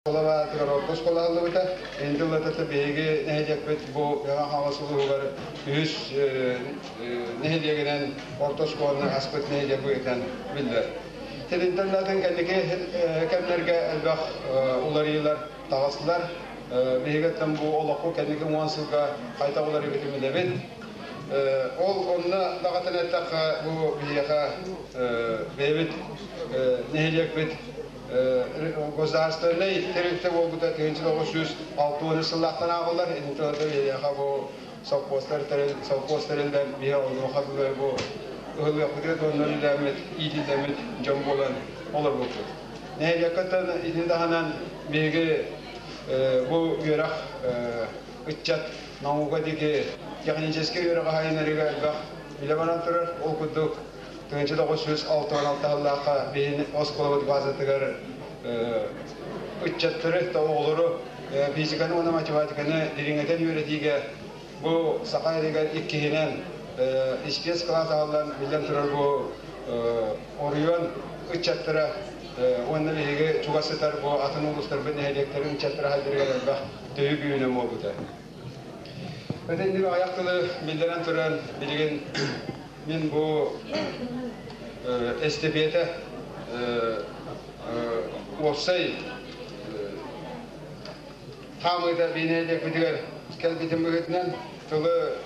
Оскуолабаатыгар орто оскуола аһыллыбыта. Инди ыллатата биһиги нэһилиэкпит бу Мэҥэ Хаҥалас улууһугар үһүс нэһилиэгинэн орто оскуоланы аспыт нэһилиэк быһыытынан биллэр. Тилинтэн атын кэнники кэмнэргэ элбэх уларыйыылар таҕыстылар. Биһигиттэн бу олохху кэнники 10 сылга хайдах уларыйбытын билэбит. Ол онно даҕатан эттэххэ, бу биһиэхэ бэйэбит нэһилиэкпит государственнай тэрилтэ буолбута 1960 сыллаахтан ааҕыллар. Интеллектуал биһиэхэ бу совхозтар совхоз тэриллэн биһи онуоха дылы бу ыһыллыахпытыгар туонна үлэлээммит, иитиллэммит дьон буолан олорбуппут. Нэһилиэккэттэн итини таһынан биһиги бу үөрэх ыччат наука диэки техническэй үөрэх аһайынарыгар элбэх үлэ баран турар. Ол курдук 1966 сыллаахха биһин оскуолабыт базатыгар ыччаттары, оҕолору физиканы уонна математиканы дириҥэтэн үөрэтиигэ бу Саха сиригэр иккиһинэн испиэс-кылаас аҕаллан биллэн турар бу оройуон ыччаттара уонна биһиги чугас сытар бу атын улуустарбыт нэһилиэктэрин ыччаттара хайдарыгар элбэх төһүү күүһүнэн буолбута. Итинник аҕыйах тылы биллэрэн туран билигин Мин бу эстэпиэтэ уопсай хаамыыта биэнээдиэкпитигэр кэлбитин быһыытынан тылы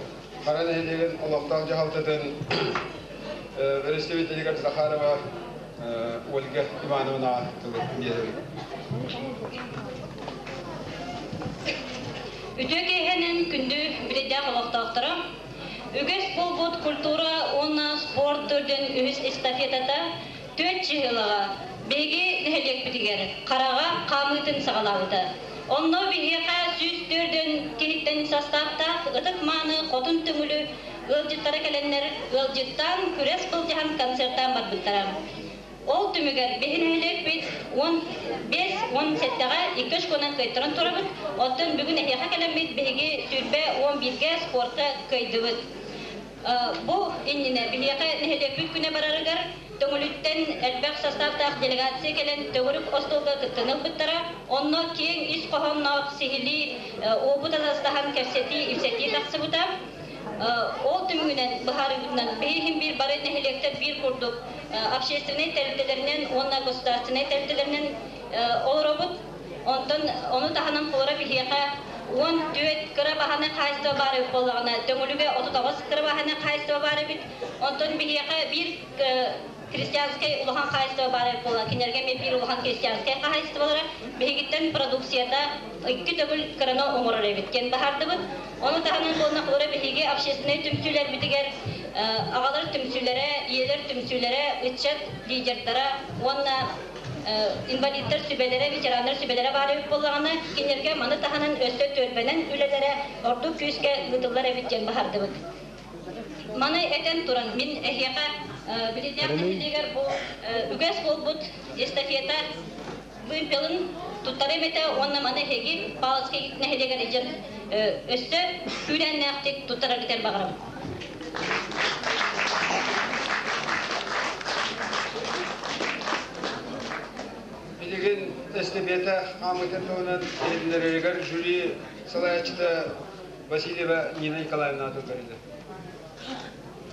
Хара нэһилиэгин олохтоох дьаһалтатын бэрэстэбиитэлигэр Захарова Ольга Ивановнаҕа тылы биэрэбин. Үтүө киэһэнэн күндү билидээх олохтоохторо! Үгэс буолбут культура уонна спорт төрдүн үһүс эстафетата түөрт чыһыылаҕа биһиги нэһилиэкпитигэр Хараҕа хаамыытын саҕалаабыта. Онно биһиэхэ 104 киһиттэн састааптаах ытык-мааны Хотун Төҥүлү ыалдьыттара кэлэннэр ыалдьыттаан, күрэс былдьаһан концертаан барбыттара. Ол түмүгэр биһи нэһилиэкпит 15-17-ҕэ икки очконан кыайтаран турабыт. Оттон бүгүн эһиэхэ кэлэммит биһиги сүүрбэ 11-гэ спорка кыайдыбыт. Бу иннинэ биһиэхэ нэһилиэкпит күнэ барарыгар Төҥүлүттэн элбэх составтаах делегация кэлэн төгүрүк остуолга кыттыыны ылбыттара. Онно киэҥ ис хоһоонноох сиһилии уопут атастаһан кэпсэтии-ипсэтии тахсыбыта. Ол түмүгүнэн быһаарыыбытынан биһи иһин биир бары нэһилиэктэр биир курдук общественнай тэрилтэлэринэн уонна государственнай тэрилтэлэринэн олоробут. Онтон ону таһынан холоро биһиэхэ 14 кыра баһаны хаһаайыстыба баар эбит буоллаҕына, Төҥүлүгэ 39 кыра баһаны хаһаайыстыба баар эбит. Онтон биһиэхэ биир крестьянскай улахан хаһаайыстыба баар эбит буолла. Кинилэргэ эмиэ биир улахан крестьянскай хаһаайыстыбалара биһигиттэн продукцията икки төгүл кыраны оҥорор эбит диэн баһаардыбыт. Ону таһынан буолна холоро биһиги общественнай түмсүүлэрбитигэр аҕалар түмсүүлэрэ, ийэлэр түмсүүлэрэ, ыччат лидердара уонна инвалидтар сүбэлэрэ, ветераннар сүбэлэрэ баар эбит буоллаҕына, кинилэргэ маны таһынан өссө түөлбэнэн үлэлэрэ ордук күүскэ ыытыллар эбит диэн баһардыбыт. Маны этэн туран, мин эһиэхэ Билиннээх нэһилиэгэр бу үгэс буолбут эстафета вымпелын туттарыам этэ уонна маны эһиги Павловскай нэһилиэгэр илдьэн өссө күүрээннээхтик туттараргытыгар баҕарабын. Билигин эстэпиэтэ хаамыытын туһунан иһитиннэрэригэр жюри салайааччыта Васильева Нина Николаевна тыл бэриллэр.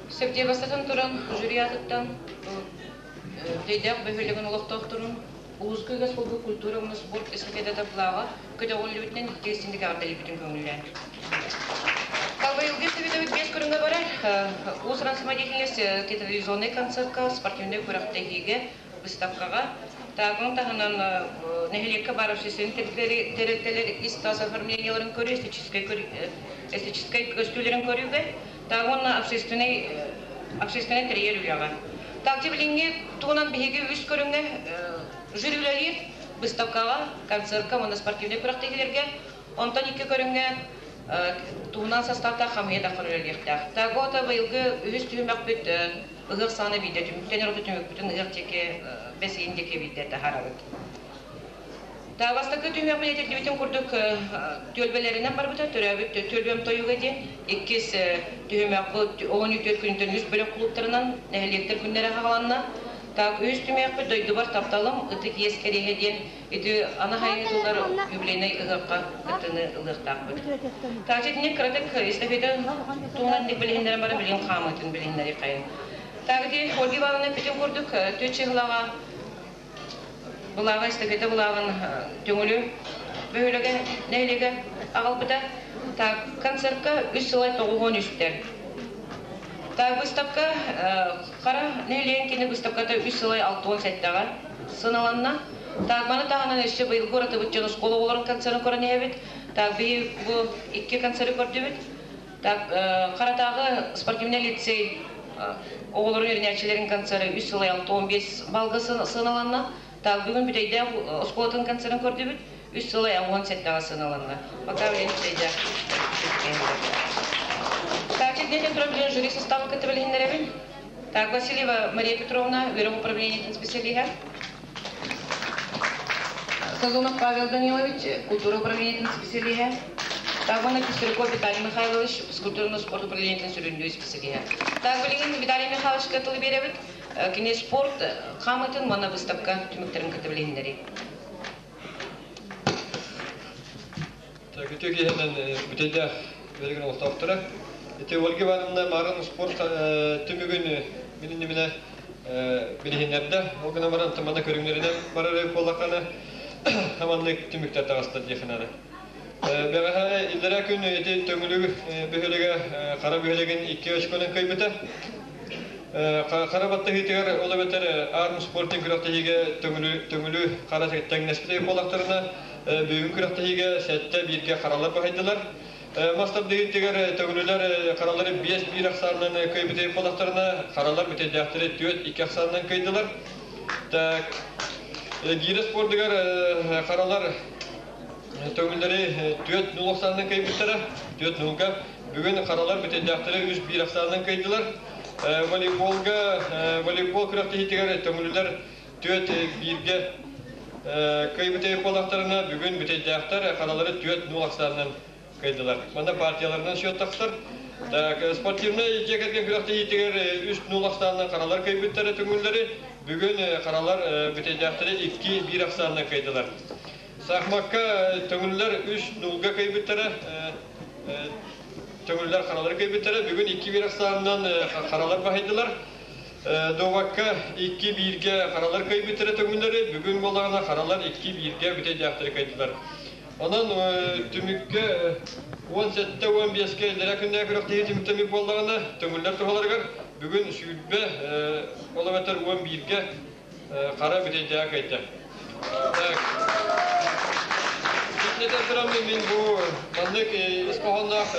Сергей бастатан туран жюри аатыттан Дэйдээх бөһүөлэгин олохтоохторун улууска үгэс буолбут культура уонна спорт эстафетата былааҕа көтөҕүллүбүтүнэн иккис эҕэрдэлиибитин көҥүллээн. Быйылгы эстафетабыт биэс көрүҥҥэ барар. Уус-уран самодеятельность театрализованнай концертка, спортивнай күрэхтэһиигэ, выставкаҕа. Таакын таһынан нэһилиэккэ баар общественнай тэрилтэлэр ис-тас оформлениеларын көрүү, эстетическэй көстүүлэрин көрүүгэ, Таах уонна общественнай общественнай тэрийэр үлэҕэ. Также билиҥҥи туһунан биһиги үс көрүҥҥэ жюри үлэлиир выставкаҕа, концертка уонна спортивнай күрэхтэһиилэргэ. Онтон икки көрүҥҥэ туһунан састааптаах хамыйа таххан үлэлиэхтээх. Тагота быйылгы үһүс түһүмэхпит ыһыах саҕана биирдэ түмүктэнэр, оту түмүкпүтүн ыһыах диэки бэс ыйын диэки биирдэ таһаарабыт. Бастакы түһүмэхпит этиллибитин курдук түөлбэлэринэн барбыта, төрөөбүт түөлбэм тойуга диэн. Иккис түһүмэх бу 14 күнтэн үс бөлөх кулууптарынан нэһилиэктэр күннэрэ хааланна. Так, үс түмүөхпүт дойдубар тапталым ытык иэс кэриэһэ диэн ити аны хайытылар юбилейнай ыһыахха кыттыны ылыахтаахпыт. Так, итинник кыратык эстафета туһунан билиһиннэрэн бары билин хаамыытын билиһиннэри хайын. Так, ити Ольга Ивановна бүтүн курдук түөт чыһылаҕа былааҕа эстафета былааҕын Төҥүлү бөһүөлэгэ нэһилиэгэ аҕалбыта. Так, концертка үс сылай тоҕуһуон үстэр. Так, выставка Хара нэһилиэгин кини выставката үс сылай 67-ҕэ сыналанна. Так, маны таһынан өссө быйылгы уратыбыт дьон оскуола оҕолорун концерын көрөн иһэбит. Так, биһи бу икки концеры көрдүбүт. Так, Харатааҕы спортивнай лицей оҕолорун үөрэнээччилэрин концеры үс сылай 65 балга сыаналанна. Так, бүгүн Бүтэйдээх оскуолатын концерын көрдүбүт. Үс сылай 67-ҕэ сыаналанна. Пока билин Бүтэйдээх. Так, читнетен туран билин жюри составын кытта билиһиннэрэбин. Так, Васильева Мария Петровна, үөрэх управлениетын специалиһа. Сазонов Павел Данилович, культура управлениетын специалиһа. Так, уонна Пестряков Виталий Михайлович, физкультурно-спорт управлениетын сүрүннүүр специалиһа. Так, билигин Виталий Михайловичка тылы биэрэбит. Кини спорт хаамыытын уонна выставка түмүктэрин кытта билиһиннэрии. Так, үтүө киһинэн бүтэйдээх бэригин олохтоохторо. Ити Ольга Ивановна марын спорт түмүгүн мин иннибинэ билиһиннэрдэ. Ол гынан баран манна көрүҥнэринэн барар буоллаххына хаманнык түмүктэр таҕыстар диэхинэ. Бэҕэһээ иллэрээ күн ити Төҥүлү бөһүөлэгэ Хара бөһүөлэгин икки очконан кыайбыта. Хара баттаһыытыгар ол эбэтэр арм спортинг күрэхтэһиигэ Төҥүлү Төҥүлү хара тэҥнэспит буоллахтарына бүгүн күрэхтэһиигэ сэттэ бииргэ харалар баһыйдылар. Мас тардыһыытыгар Төҥүлүлэр харалары 5-1 ахсаанынан кыайбыт буоллахтарына харалар бүтэйдээхтэри 4-2 ахсаанынан кыайдылар. Так, гиирэ спордугар харалар Төҥүллэри 4-0 ахсаанынан кыайбыттара. 4-0-га. Бүгүн харалар бүтэйдээхтэри 3-1 ахсаанынан кыайдылар. Волейболга волейбол күрэхтэһиитигэр төҥүлүлэр 4-1-гэ кыайбыт буоллахтарына, бүгүн бүтэйдээхтэр харалары 4-0 ахсаанынан кыайдылар. Манна партияларынан счет тахсар. Так, спортивнай дьиэ кэргэн күрэхтэһиитигэр 3-0 ахсаанынан харалар кыайбыттара төҥүллэри. Бүгүн харалар бүтэйдээхтэри 2-1 ахсаанынан кыайдылар. Саахымакка төҥүллэр үс нулга кыайбыттара, төҥүллэр харалары кыайбыттара. Бүгүн 2-1 ахсаанынан харалар баһыйдылар. Дуобакка 2-1-гэ харалар кыайбыттара төҥүллэри, бүгүн буоллаҕына харалар 2-1-гэ бүтэйдээхтэри кыайдылар. Онон түмүккэ 17-15-ке иллэрээ күннээх күрэхтэһии түмүктэммит буоллаҕына, төҥүллэр туһаларыгар бүгүн сүүрбэ, ол эбэтэр 11-ге хара бүтэйдээх кыайда. Так. Итиннэтэн тураммын мин бу маннык ис хоһоонноох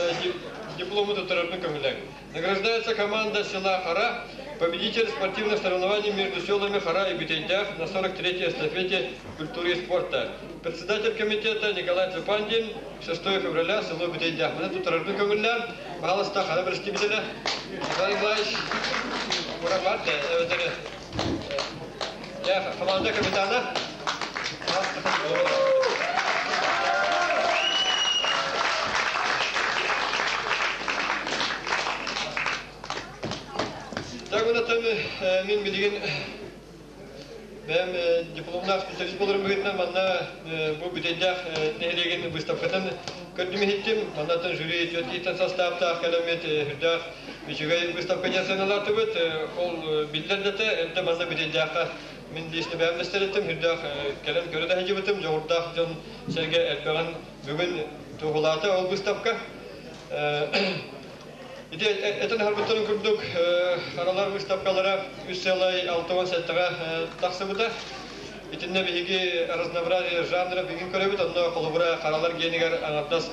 диплому туттарарбын көҥүллээҥ. Награждается команда села Хара, победитель спортивных соревнований между селами Хара и Бутейдях на 43-й эстафете культуры и спорта. Председатель комитета Николай Цупандин, 6 февраля, село Бутейдях. Маны туттарарбын көҥүллээн, пожалуйста, Хара представителя Николай Николаевич Курабат, я команда капитана. Так онтон мин билигин бэйэм дипломнаах специалист буоларым быһыытынан манна бу Бүтэйдээх нэһилиэгин выставкатын көрдүм иһиттим. Маннаттан жюри түөрт киһиттэн составтаах кэлэммит үрдээх үчүгэй выставка диэн сыаналаатыбыт. Ол биллэр да этэ, эрдэ манна Бүтэйдээххэ мин лично бэйэм да үрдээх кэлэн көрө да сылдьыбытым, дьоҕурдаах дьон сэргэ элбэҕин бүгүн туоһулаата ол выставка. Ити этэн аһарбыттарын курдук, харалар выставкалара үс сыалай 67-ҕэ тахсыбыта. Итиннэ биһиги разнообразие жанра бүгүн көрөбүт, онно холобура харалар гиэнигэр аҥардас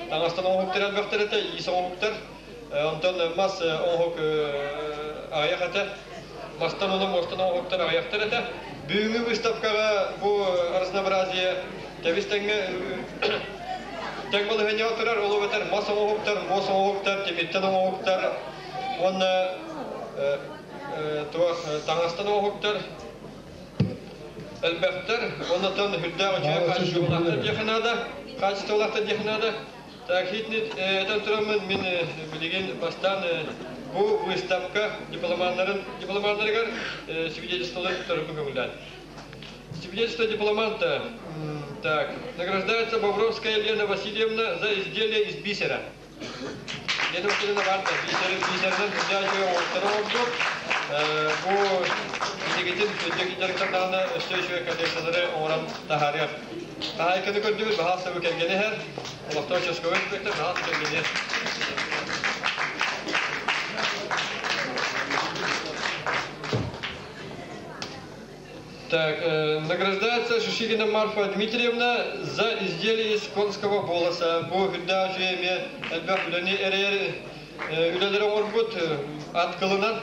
таҥастан оҥоһуктар элбэхтэр этэ, иис оҥоһуктар. Онтон мас оҥоһук аҕыйах этэ. Мастан уонна муостан оҥоһуктар аҕыйахтар этэ. Бүгүҥҥү выставкаҕа бу разнообразие тэбис тэҥҥэ тэҥ балаһыанньаҕа турар, ол эбэтэр мас оҥоһуктар, муос оҥоһуктар, тимиртэн оҥоһуктар уонна туох таҥастан оҥоһуктар элбэхтэр. Оннотон үрдээх үчүгэй хаачыстыбалаахтар диэххэ наада. Хаачыстыбалаахтар диэххэ наада. Так, итини этэн тураммын мин билигин бастаан бу Бу выставка дипломаннарын дипломаннарыгар свидетельстволар туттарыппын көҥүллээн. Свидетельство дипломанта. Так, награждается Бобровская Елена Васильевна за изделие из бисера. Елена Васильевна барда бисер бисерден хүндәжі оңтары ордук. Бу инегитин сүрдек дьарыктардаҕына өссө үчүгэй коллекциялары оҥорон таһаарыах. Хаһаайканы көрдүбүт, баһаас сабы кэргэни иһэр. Олохтоох участковай инспектор баһаас кэргэни. Так, награждается Шишигина Марфа Дмитриевна за изделие из конского волоса. Бу үрдээх үчүгэй эмиэ элбэх үлэни эрэйэр үлэлэри оҥорбут ат кылынан.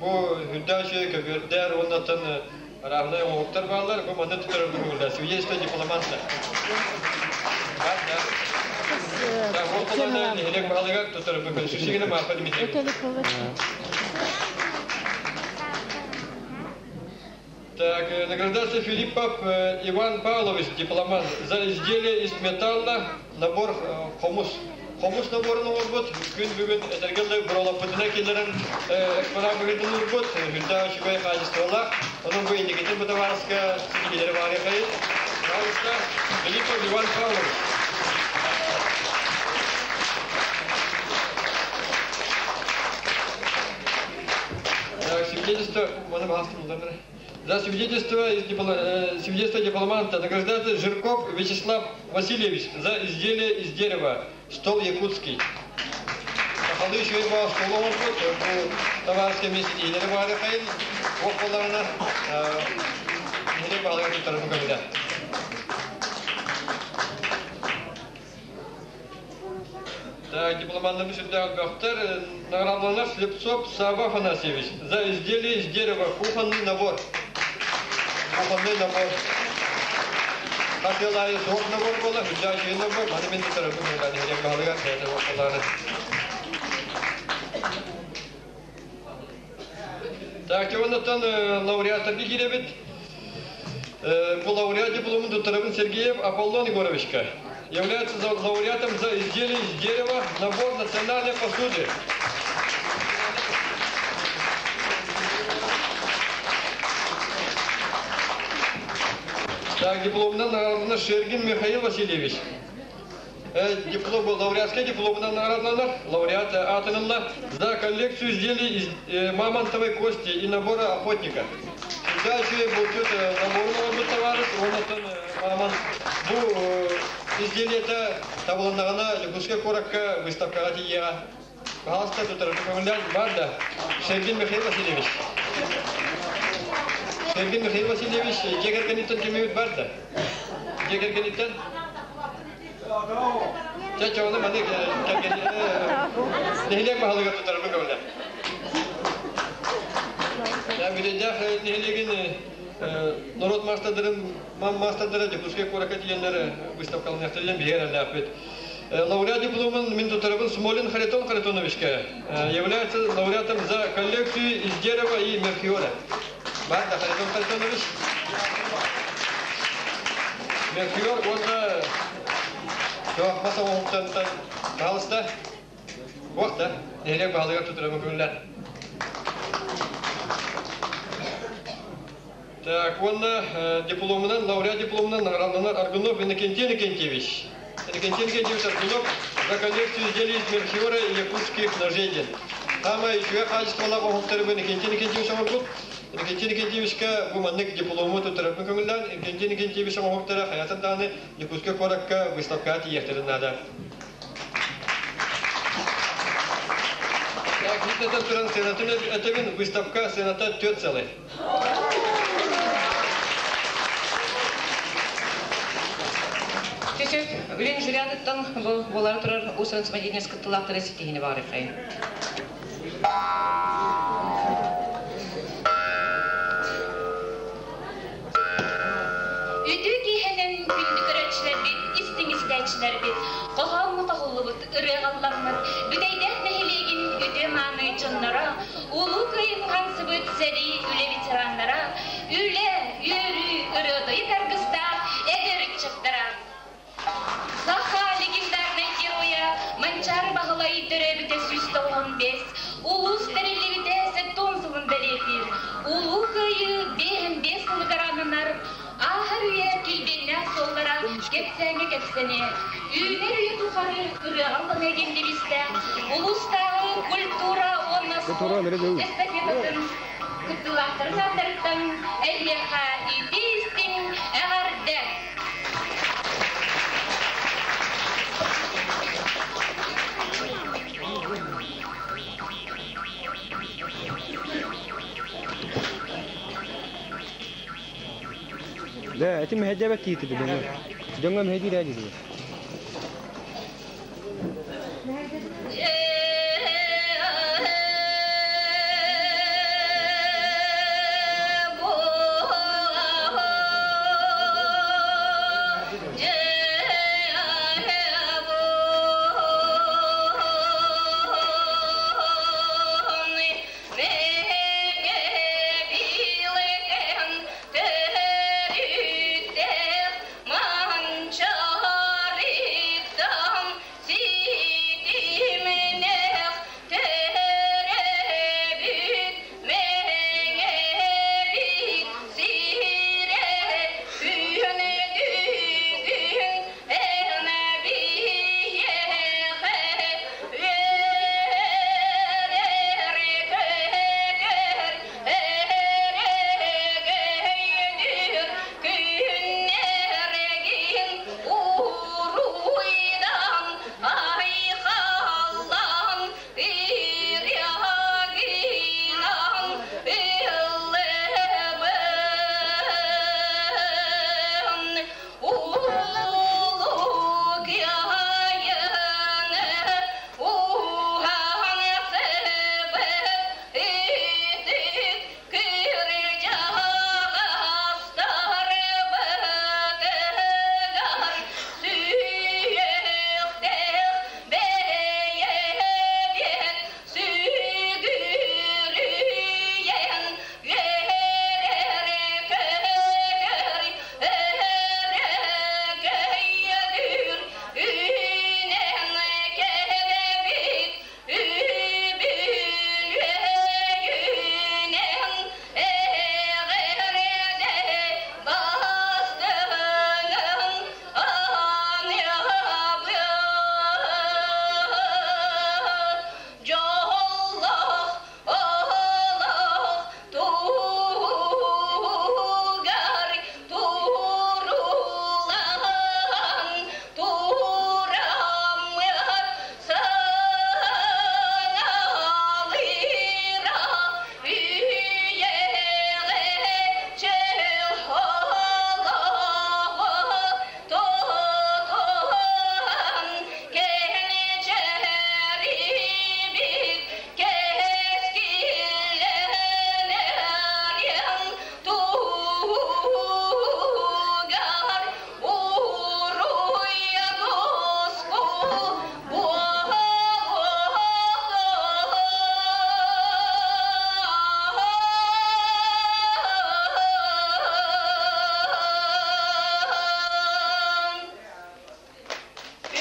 Бу үрдээх үчүгэй көбүөрдээр уоннаттан равнай оҥоһуктар бааллар. Бу манны тутарар быһыылар. Свидетельство дипломанта. Бар, да. Так, ол қоларда нэһилиэк баһылыгар тутар Шишигина Марфа Дмитриевна. Так, награждается Филиппов Иван Павлович, дипломат, за изделие из металла, набор хомус. Хомус наборун оҥорбут, күн бүгүн этэргэ бұралаппытына киллэрэн экспонат быһыытын уурбут, үрдээх үчүгэй хаачыстыбалаах. Онон бу инникитин бу табаарыска ситиһиилэри баарыахайын. Пожалуйста, Филиппов Иван Павлович. Так, свидетельство, маны баһастым За свидетельство, из свидетельство дипломанта награждается Жирков Вячеслав Васильевич за изделие из дерева «Стол якутский». Сахалыы үчүгэй баҕа стол оҥорбут, бу табаарыска эмиэ ситиһиилэри баарыахайын, туох буоллаҕына нэһилиэк баһылыгар туттарарбын көмүлэ. Так, дипломаннарбыт сүрдээх элбэхтэр. Наградланар Слепцов Савва Афанасьевич за изделие из дерева кухонный набор. Кухонный набор. Хатылайы суох набор буола, үрдээх үчүгэй набор. Маны мин тутарарбын көмүлэ нэһилиэк баһылыгар бэйэтэ буоллаҕына. Так, оннуттан лауреаттарга киирэбит. Бу лауреат дипломун туттарабын Сергеев Аполлон Егоровичка. Является лауреатом за изделие из дерева набор национальной посуды. Так, дипломынан награждана Шергин Михаил Васильевич. Диплом, лауреатская дипломынан награждана, лауреат атынылла за коллекцию изделий из мамонтовой кости и набора охотника. Дальше будет наборун товарищ, он мамонт. Бу изделиета табылыннаҕына Якутскай куоракка выставкаҕа тиийиэҕэ. Пожалуйста, тутарарга көҥүллээн бар да. Шергин Михаил Васильевич. Шергин Михаил Васильевич дьиэ кэргэниттэн кимибит бар да? Дьиэ кэргэниттэн? Чэ, чэ, ону маны кэргэн нэһилиэк баһылыгар тутарарга көҥүллээн. Бүтэйдээх нэһилиэгин норуот маастардарын маастардара Дьокуускай куоракка тиийэннэр выставкаланыахтара диэн биһиги эрэллээхпит. Лауреат дипломун мин туттарабын Смолин Харитон Харитоновичка. Является лауреатом за коллекцию из дерева и мельхиора. Бар да, Харитон Харитонович. Мельхиор уонна туох мас оҥоһуктарыттан пожалуйста. Уох да, нэһилиэк баһылыгар туттарабын көҥүллээн. Так, уонна дипломунан, лауреат дипломунан награжданар Аргунов Иннокентий Иннокентьевич. Иннокентий Иннокентьевич Аргунов за коллекцию изделий из мельхиора и якутских ножей диэн. Саамай үчүгэй хаачыстыбалаах оҥоһуктары Иннокентий Иннокентьевич оҥорбут. Иннокентий Иннокентьевичка бу маннык диплому туттарарбын көҥүллээн, Иннокентий Иннокентьевич оҥоһуктара хайатын даҕаны Якутскай куоракка выставкаҕа тиийиэхтэрин наада. Так, итинтэн туран сыанатын этэбин, выставка сыаната 4 целый. Сөп, үлэн жюрятыттан буолары турар уус-уран самодеятельность кыттыылаахтара ситиһини баҕарыаххайын. Үтүө киэһэнэн күндү көрөөччүлэрбит, истиҥ истээччилэрбит, хоһооҥҥо хоһуллубут, ырыаҕалламмыт Бүтэйдээх нэһилиэгин үтүө-мааны дьонноро, Улуу Кыайыы уһансыбыт сэрии үлэ ветераннара, үлэ, үөрүү, ырыа-тойук аргыстаах эдэр ыччаттара! Саха легендарнай геройа Манчаары Баһылай төрөөбүтэ 195, улуус кэпсээҥҥэ кэпсэниэ, үүнэр үйэ тухары ырыаҕа ылланыа диэн девизтээх улуустааҕы культура уонна спорт эстафетатын кыттыылаахтарын ааттарыттан эһиэхэ итии-истиҥ эҕэрдэ! Да, эти мэһэйдээбэт киһи дьоҥҥо. Дьоҥҥо мэһэйдиир ээ дии.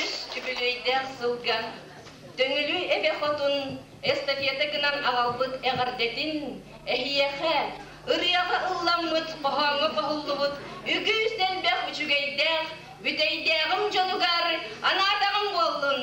Үс үбүлүөйдээх сылга Төҥүлү эбэ хотун эстафета гынан аҕалбыт эҕэрдэтин эһиэхэ ырыаҕа ылламмыт, хоһооҥҥо хоһуллубут үгүс элбэх үчүгэйдээх, бүтэйдээҕим дьонугар анаатаҕым буоллун!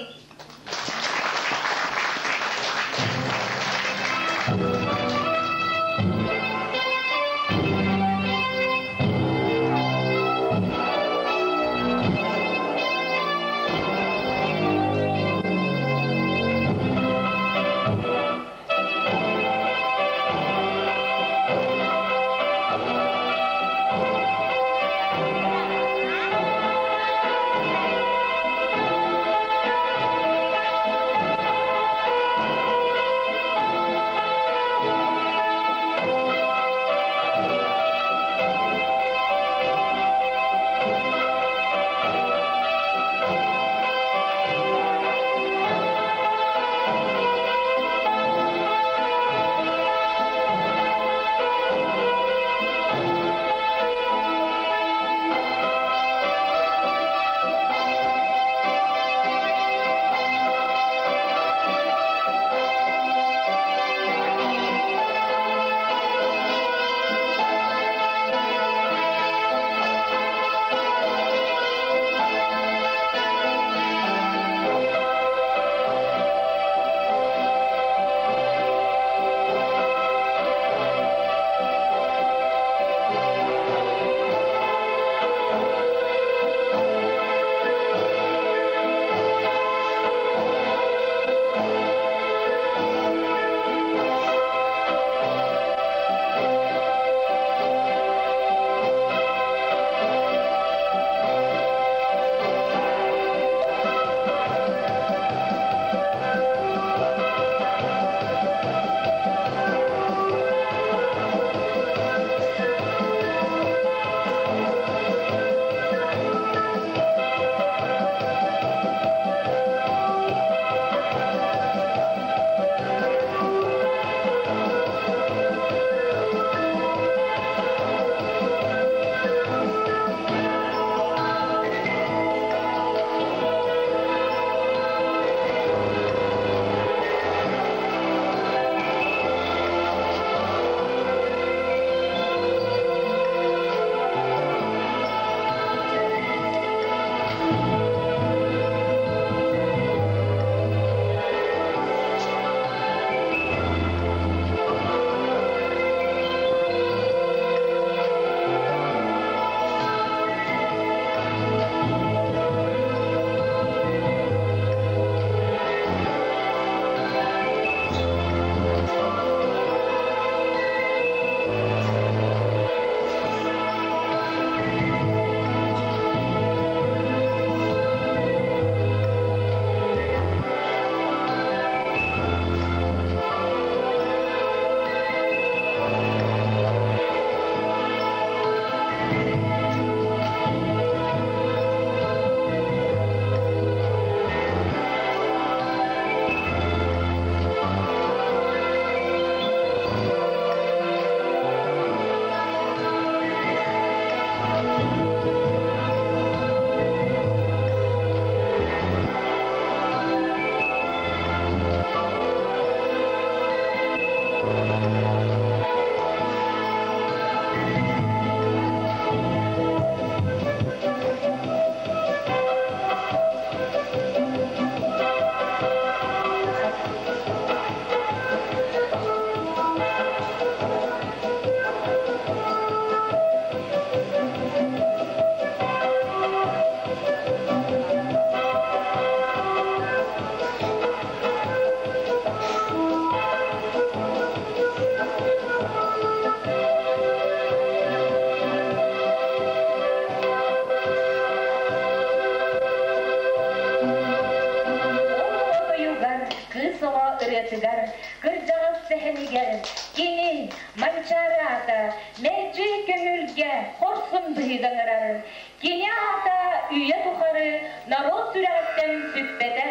ырыатыгар, кырдьаҕас сэһэнигэр кини Манчаары аата мэлдьи көҥүлгэ хорсун быһыыга ыҥырар. Кини аата үйэ тухары норуот сүрэҕиттэн сүппэтэ,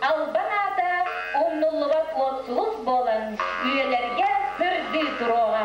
албан аата умнуллубат уот сулус буолан үйэлэргэ сырдыы туруоҕа.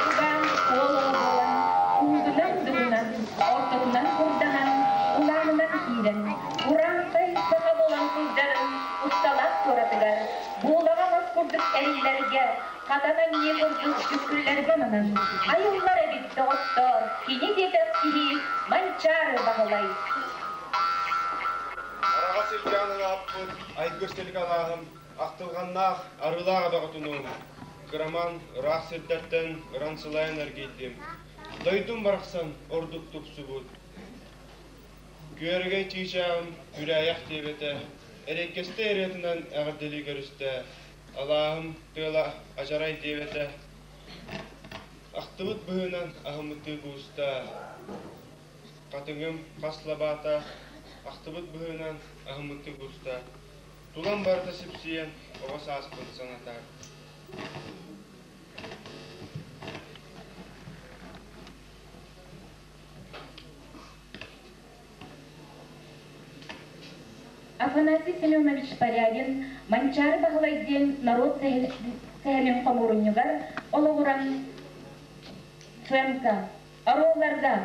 Удаан уол оҕо буолан, куудунан-дугунан, ортотунан курданан, улаанынан киирэн, урааҥхай саха буолан сылдьарын усталаах туоратыгар, буулаҕа мас курдук эриллэргэ, хатан анньыы курдук үккүллэргэ ананан, айыллар эбит доҕоттоор, кини диэтэх киһи Манчаары Баһылай. Араҕас илгээн ырааппыт айгыр силик алааһым ахтылҕаннаах арыылаах эбэҕитинуун кыраман ыраах сирдэртэн ыран-сылайан эргийдим. Дойдум барахсан ордук тупсубут. Күөрэгэй чыычааҕым күрээйэх диэбэтэ, эриэккэстэ ырыатынан эҕэрдэлии көрүстэ, алааһым тыала адьарай диэбэтэ, ахтыбыт быһыынан аһыммыттыы кууста, хатыҥым хас лабаата ахтыбыт быһыынан аһыммыттыы кууста, тулам барыта сипсийэн оҕо сааспын санатар. Афанасий Семенович Порядин Манчаары Баһылай диэн норуот сэһэнин хомуурунньугар олоҕуран сценка, оруолларга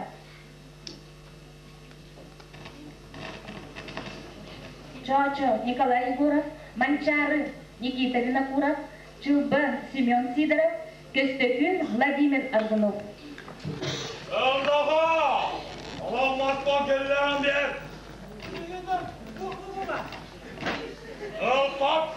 Чоочо Николай Егоров, Манчаары Никита Винокуров, Чылба Семен Сидоров, Көстөкүүн Владимир Аргунов. Ылдаха! Аламматпа кэллээн биэр! Ылпап!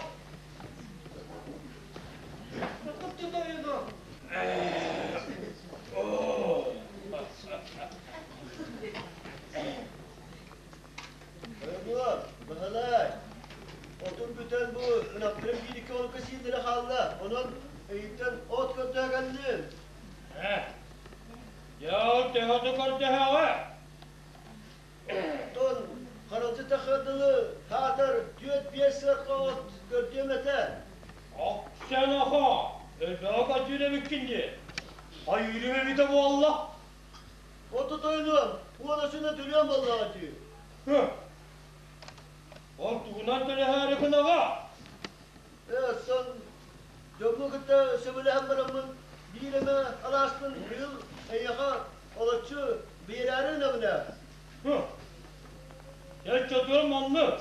Ойгур, Баһылай, отун бүтэн бу ынахтарын биир-икки хонукка сиирдэрэ хаалла. Онон өйүттэн от көрдөһө кэллим. Э, дьэ ол төһөтө көрдөһөҕө? Оттон харалдьы тахыар дылы саатар түөрт-биэс сыарҕа от көрдүөм этэ. Оксеноха! Элбэҕи көрдүүр эбиккин дии. Айыырым эбитэ буолла. Оту тойонуом, уонасына төлүөм буоллаҕа дии. Һы. Ол тугунан төлөһөөрү гынаҕа? Ээ, сон дьоммун кытта сөбүлэһэн бараммын биир эмэ алааспын быйыл эйиэхэ олоччу биэрээри гынабын ээ. Һы. Дьэ, чотуом оннук.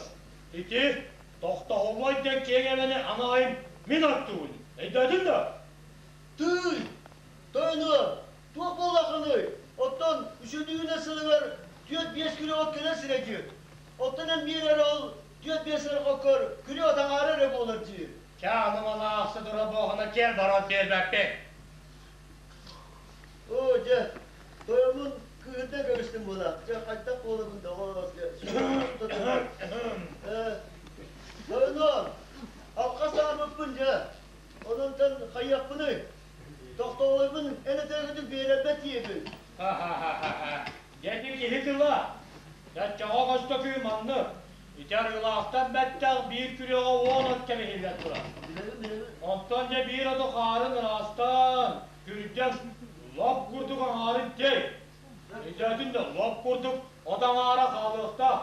Ити тохтоһумай диэн киэҥ эбэни анаайым мин аттыбын. Өйдөөтүҥ да? Тыый! Тойонуом, туох буоллаххыный? Оттон үчүгүйүнэ сылыгар түөрт-биэс күрүө от кэлэр сирэ дии. Оттон эн биир эрэ ол түөрт-биэс эрэ хоккор күрүө от аҥаара эрэ буолар дии. Чэ, аны малаахсы тура буохуна киэр баран биэрбэппин. Оо, дьэ, тойоммун кыыһырдан кэбистим буолаах. Дьэ, хайдах буолабын доҕоор, дьэ, Ээ, тойонуом, алҕас аарбыппын дьэ. Онон хайыахпыный? Тохтоолойбун эн этэргитин биэрэрбэт диэбин. Ха-ха-ха-ха. Дьэ ити киһи тыла. Чаччаҕа көстөкүү маннык. Ити арыылаахтан бэттэх биир күрүөҕэ уон от кэбиһиллэн турар. Онтон дьэ биир оту хаарын ыраастаан, күрдьэн, лоп курдук аҥаарын тиэй. Өйдөөтүн да лоп курдук от аҥаара хаалыахтаах.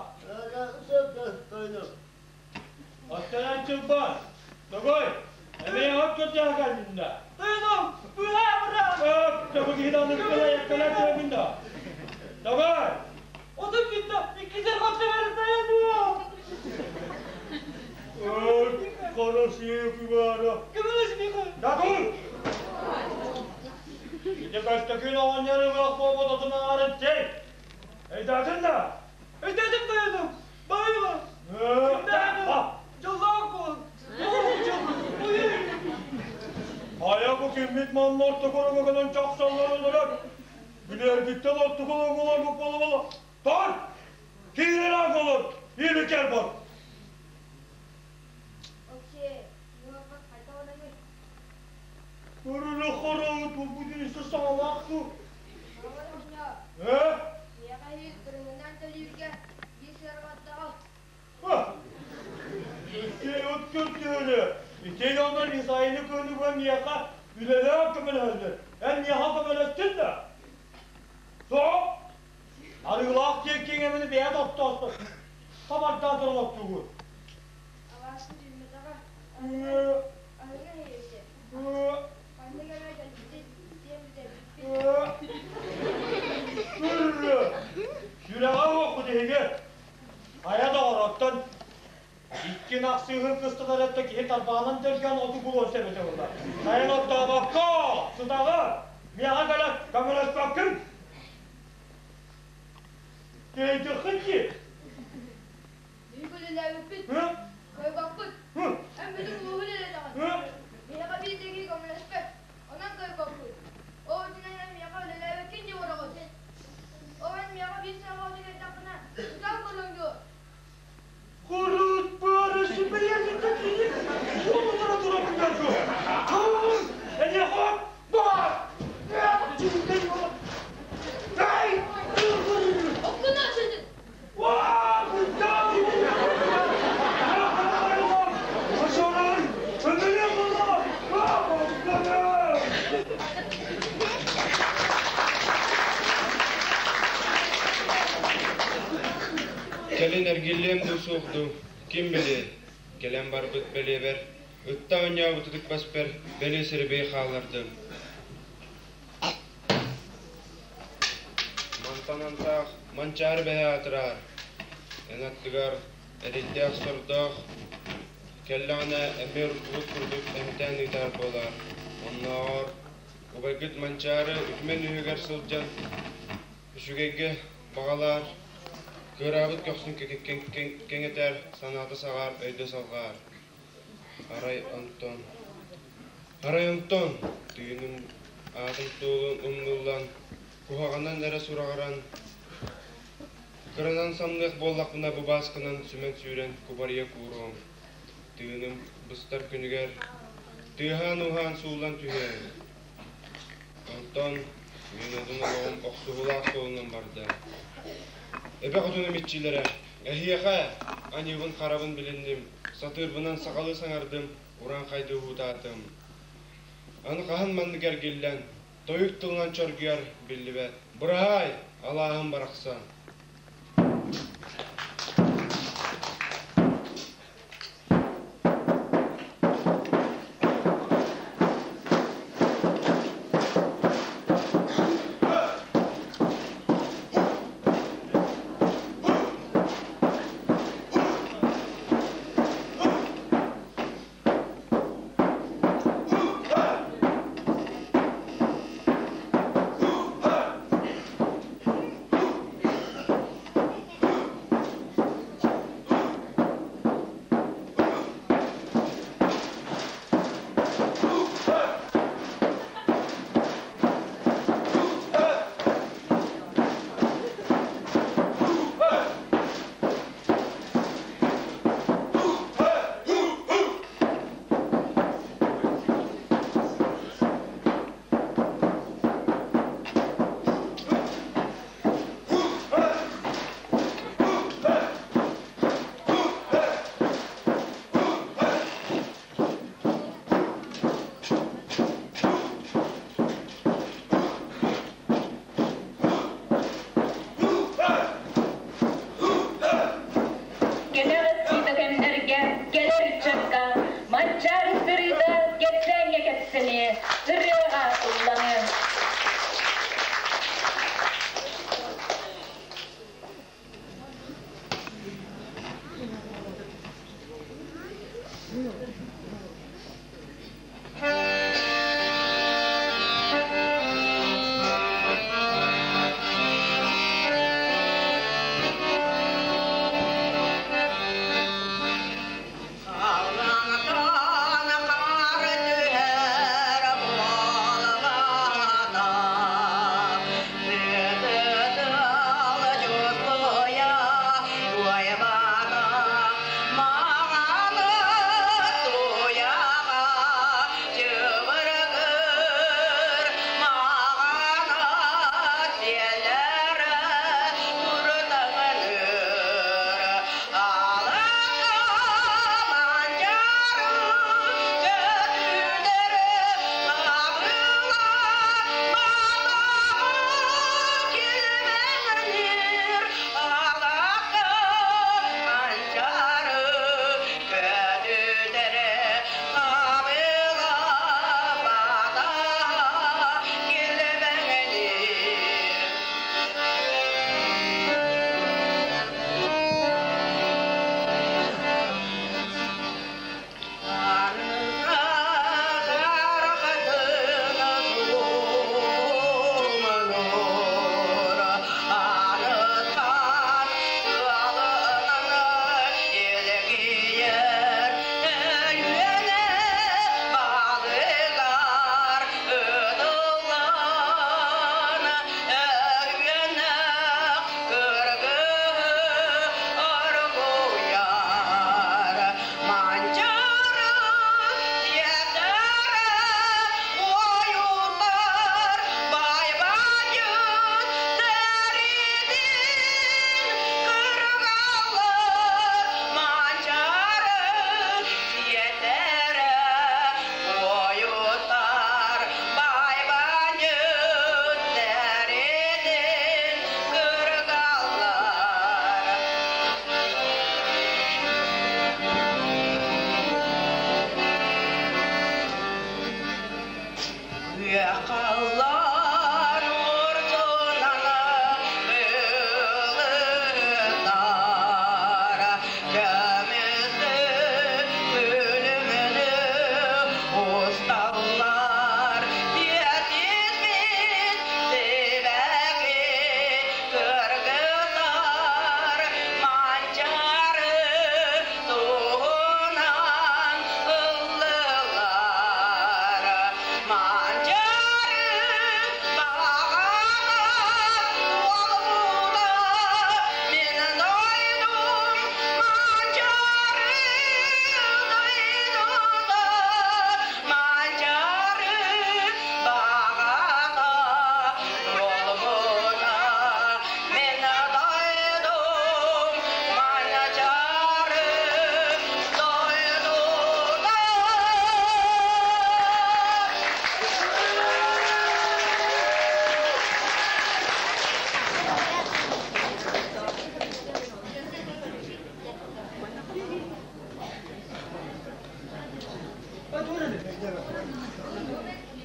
Оттон эн чылбан, Тогой, эмиэ от көрдөһө кэллин да? Тойоном, быһаа быраап! Öp, тобу киһи даҕаны кэлэ түөбүн да. Тогой! Отун бүттэ, иккисер хотто берсайын Öp, хорошие күбәрі. Көмөлөс миэхэ. Да тур! Ити көстөкүүн оҕонньор ылыах буолбут отун аҥарын чэй. Өйдөөтүн да? Өйдөөтүм тойоном, байыма. Дьоллоох буол. Хайа бу киммит манна ортоку гынан чахсаллар олорор. Билэргиттэн ортоку олорбут буола-буола. Тор! Киирэн аах олор! Или кэл бар! Көрүлэ хараҕы турбутун истэ саҥалаах дуу? Э? Ити от көрдөөнө. Ити дьоннор Исайны көрүгө миэхэ үлэлээх көмөлөһөллөр. Эн миэхэ көмөлөстүн да? Тоҕо? Арыылаах диэн киэҥ эмини бэйэ тохтоосто. Хабардаан туран Сүрэҕэ уоххут эһиги. Хайа доҕор, оттон икки ынах сыыһын кыстатар өттө киһи тарбаҕынан дьөлгөн оту булуон сөп этэ буолла. Сайын оттообокко, сытаҕы, миэхэ кэлэ көмөлөспөккүн. Тэйдэххин дии. Курут бары сибиэни такие уоллара турабыннаргы. Тур! Эне хот! Бар! Эй! Кэлин эргиллиэм дуу суох дуу, ким билиэй, кэлэн барбыт бэлиэбэр, ытта оонньообут ытыкпаспар бэлиэ сирибэй хааллардым. Мантан антах Манчаары бэһэ аатыраар, эн аттыгар эрэйдээх-сордоох кэллэҕинэ эмиэ уруккубут курдук эмтээн ыытаар буолаар. Оннооҕор убайгыт Манчаары үтүмэн үһүгэр сылдьан үчүгэйгэ баҕалаар, кыараабыт көхсүн кэҥэтэр, санаата саҕаар, өйдө салҕаар. Арай онтон, арай онтон тыыным аатын суолун умнуллан, куһаҕанан эрэ сураҕыран, кыранан самныах буоллахпына бу баасканан сүмэн сүүрэн кубарыйа кууруом. Тыыным быстар күнүгэр тыаһаан-ууһаан сууллан түһүөм. Онтон мин одун олоҕум охсуһуулаах суолунан барда. Эбэ хотунум иччилэрэ, эһиэхэ аньыыбын-харабын билинним, сатыырбынан сахалыы саҥардым, урааҥхайды уһуутаатым. Аны хаһан маннык эргиллэн, тойук тылынан чоргуйар биллибэт. Быраһаай, алааһым барахсан. Кэнэҕэски да кэмнэргэ кэлэр ыччакка Манчаары сырыыта кэпсээҥҥэ кэпсэниэ, ырыаҕа ылланыа. Туйа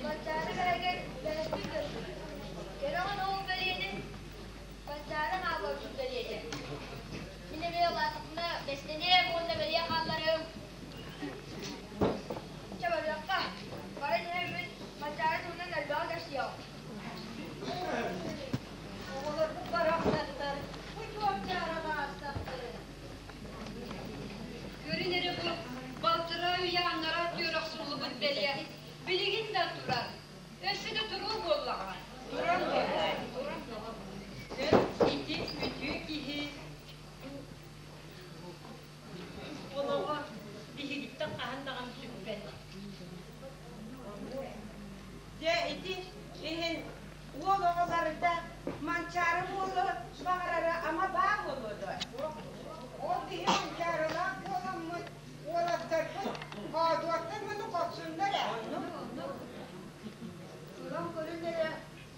Манчаары бэһигэр бэһэспин көрдүм. Кэрэҕин ол бэлиэни Манчаары хаалларбыт бэлиэтэ. Мин эмиэ улаатахпына бэстэниэм уонна бэлиэ хаалларыам. Чэ барыахха. Баран иһэммин Манчаары туһунан элбэҕи кэпсиэҕим. Оҕолорбут барахсаттар бу чуопчааран аастахтарын. Көрүн эрэ бу балтараа үйэ анараа түөр охсуллубут бэлиэ билигин да турар. Өссө да туруо буоллаҕа. Туран буоллай, туран буолла. Ити үтүө киһи олоҕо биһигиттэн хаһан даҕаны сүппэт. Дьэ ити иһин уол оҕо барыта Манчаары буолуо баҕарара ама баа буолуо дуо? Ол киһи Манчаарылаах буоламмыт уолаттарбыт хоодуоттар муну хорсуннар ээ. Ылан көрүн эрэ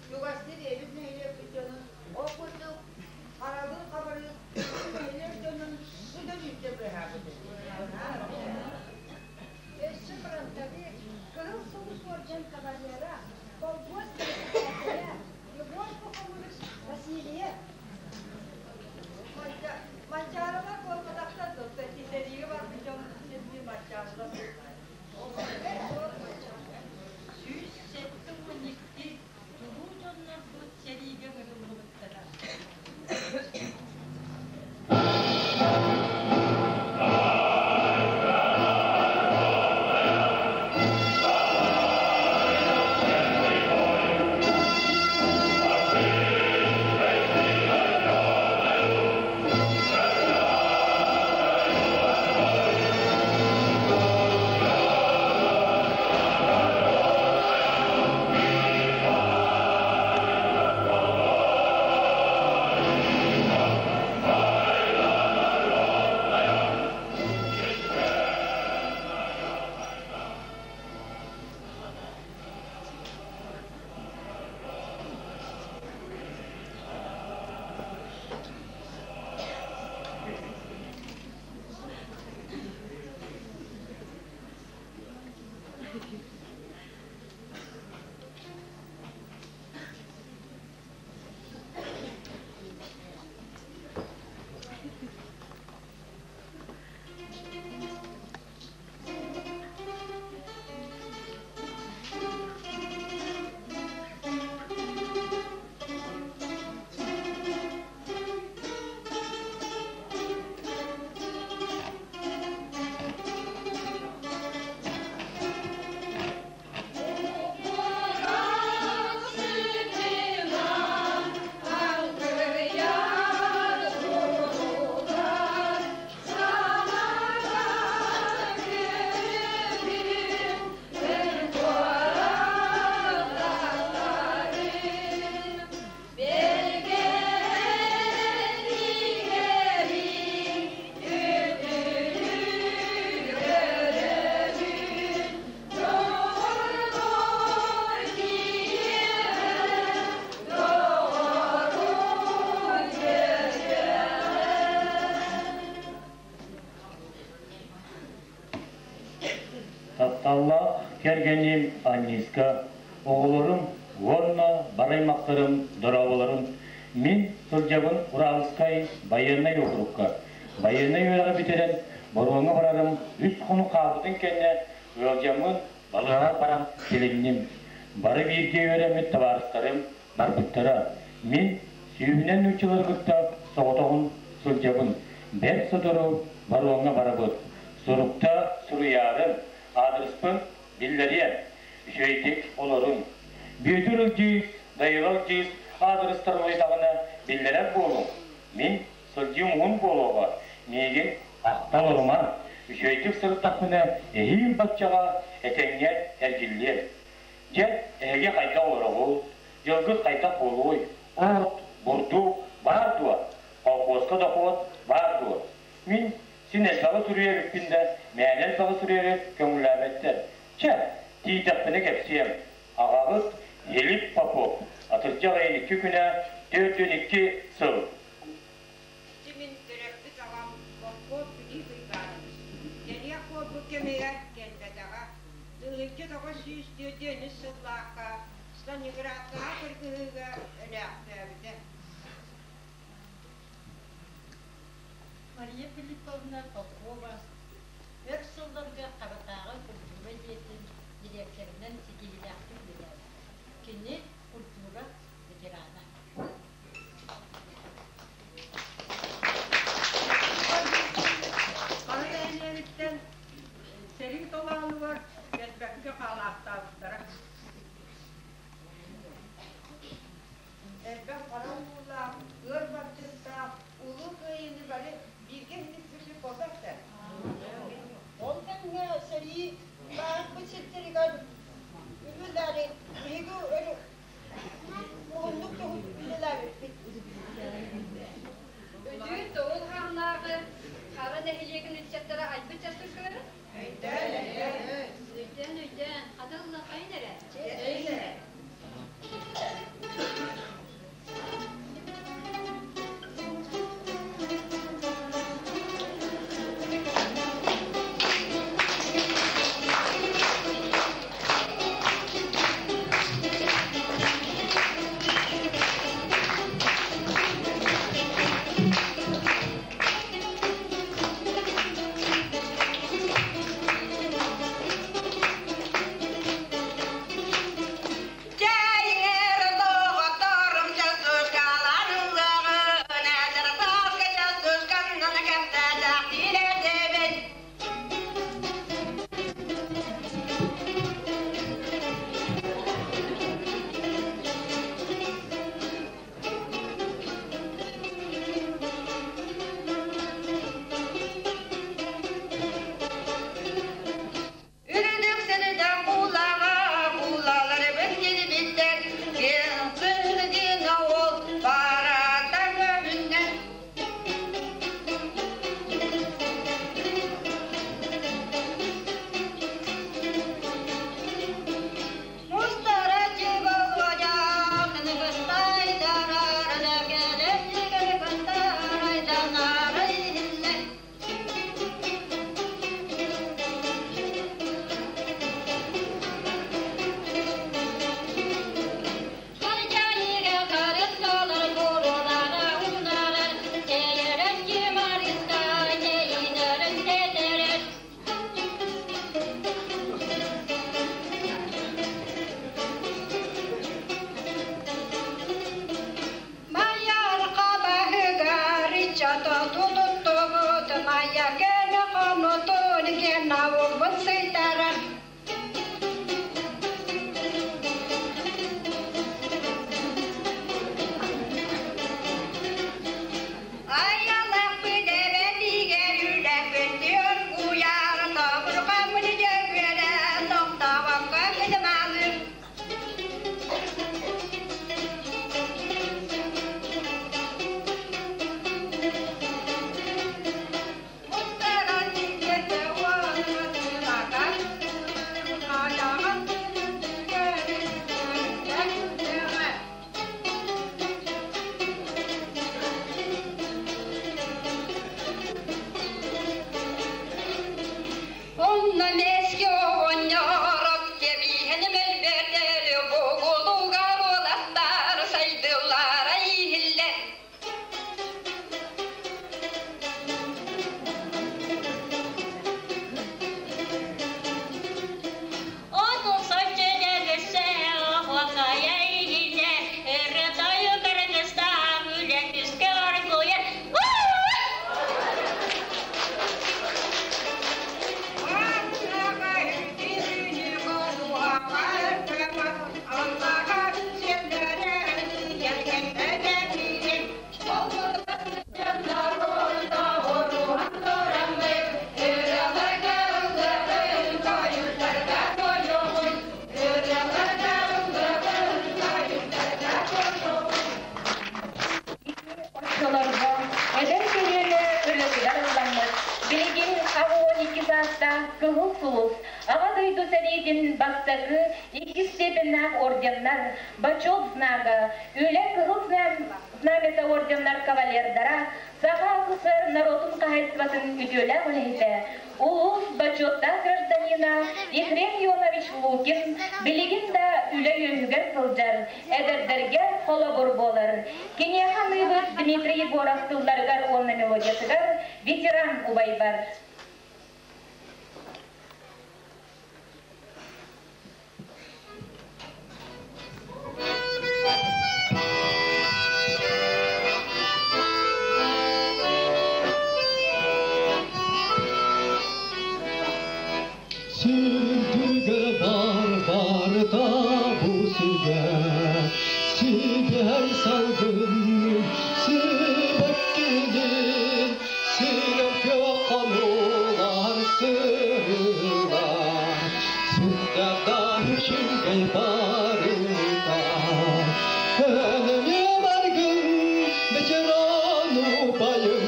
чугастыы бэйэбит нэһилиэкпит дьонун ол курдук харалыы хабырыыс нэһилиэк дьонун бу да биирдэ быыһаабытын. Өссө фронтовик, Кыһыл Сулус уордьан кавалера, холкуос бэрэссэдээтэлэ Егор Пахомович Васильев. Манчаарылар буолбатахтар да, сэриигэ барбыт дьон син биир манчаарылар 172 чулуу дьоннорбут сэриигэ ыҥырыллыбыттара. Тапталлаах кэргэним Анниска, оҕолорум уонна бар аймахтарым дорооболорун. Мин сылдьабын Уральскай байыаннай уокурукка. Байыаннай үөрэҕи бүтэрэн боруоҥҥа барарым үс хонук хаалбытын кэннэ ыалдьаммын балыыһаҕа баран тилинним. Бары бииргэ үөрэммит табаарыстарым барбыттара. Мин сүүһүнэн нууччалары кытта соҕотоҕун сылдьабын. Бэрт сотору боруоҥҥа барабыт. Сурукта суруйаарыҥ, аадырыспын биллэриэм. Үчүгэйдик олоруҥ. Бүөтүр Ылдьыыс, Дайыла Ылдьыыс аадырыстарын ыйдаҕына биллэрэр буолуҥ. Мин сылдьыым уһун буолуоҕа, миигин ахта олорума. Үчүгэйдик сырыттахпына эһиил баччаҕа этэҥҥэ эргиллиэм. Дьэ, эһиги хайдах олороҕут, дьылгыт хайдах буолуой? От, бурдук баар дуо? Колхуоска дохуот баар дуо? Мин син элбэҕи суруйар эбиппин да, мээнэ элбэҕи суруйары көҥүллээбэттэр. Чэ, тиийдэхпинэ кэпсиэм. Аҕаҕыт Елип Попов, атырдьах ыйын икки күнэ, 42 сыл. Ити мин төрөппүт аҕам Попов Филипп Иванович кэлиэх буолбут кэмигэр кэлбэтэҕэ. 1943 сыллаахха Сталинградтааҕы кыргыһыыга өлөөхтөөбүтэ. Мария Филипповна Попова өр сылларга Харатааҕы культура дьиэтин дириэктэринэн ситиһиилээхтик үлэлээбит. Кини культура ветерана. Хара нэһилиэгиттэн сэрии толоонугар кэлбэккэ хаалаахтаабыттара. Элбэх хара уулаах, ыар бардьыктаах Улуу Кыайыыны бары бииргэ иһитиппит буолбат да? Ол кэмҥэ сэрии баарбыт сирдэригэр үбүлээри биһиги уһуннук үлэлээбиппит. Үтүө тоҕул хааннааҕы Хара нэһилиэгин ыччаттара айбыт частушкалары? Өйдөөн, өйдөөн. Өйдөөн, өйдөөн. Хата ыллаххайын эрэ. Чэйин эрэ. Чэйиҥэр доҕотторум частушкалар ыллаҕын, эдэр сааска частушканнан кэпсэтэх этибит. Үрдүк сирдэн куулаҕа куулаларбын килбиттэр, киэҥ сыһыгына ол барата көбүннэ. Мустара чыгалвадя, кыныбыстайдарарына кэлэллигэр баттарайданарай иһиллэ. Харчанига харысталар буруолара умнарар, тэйэрэн марыста тэйинэрин тэтэрэр. Майарха баһыгар иччата тутуттубут, майа кэлэ хонотун гена улбут сыйтарар. Айалахпыт эбэтигэр үлэппит куйаар тобурҕаммыт дьөгүөрэ тохтообокко кыдымаалыыр. Мустаран тиҥкэтэ уонна хайаҕын түгэрин Онно мэски оҕонньорот кэбиһэн мөлбөтөр бугулугар уолаттар сайдыллара иһиллэр. Оту соччедегесе охвакая иһиллэ, өрө тойу кыргыстаах үлэ күскэ оргуйар. Оччолорго эдэр көлүөнэ ырыатыгар ылламмыт, билигин 82 саастаах Кыһыл Сулус, Аҕа дойду сэриитин бастакы, иккис степеннээх орденнар, Бочуот знага, Үлэ Кыһыл Знамята орденнар кавалердара, Саха СССР норуотун хаһаайыстыбатын үтүөлээх үлэһитэ, улуус бочуоттаах гражданина Ефрем Ионович Лукин билигин да үлэ үөһүгэр сылдьар, эдэрдэргэ холобур буолар. Киниэхэ аныыбыт Дмитрий Егоров тылларыгар уонна мелодиятыгар ветеран убайбар. Сүрдүгэр бар барыта бу сиргэ Сибиһэй салгын сибэккилин Сирем күөх хонуулар сырыылар Сүрдээх үчүгэй барыта Энэми баргын ветеран убайым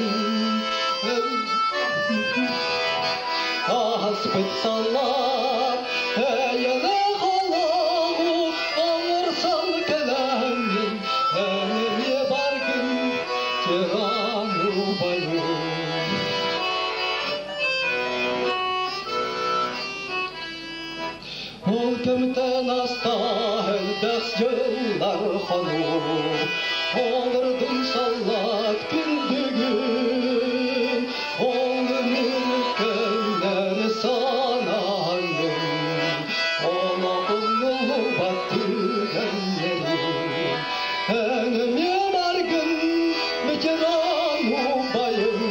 Ааспыт саллар эйэлээх олоҕу оҥорсон кэлэҥҥин Энэми баргын тиран убайым Ол кэмтэн аста элбэх дьыллар хонуу, Олордун саллаат күн бүгүн, Ол өмүр санаанын, Олоҕун улубат түгэннэрин. Эн эмиэ баргын ветеран убайым,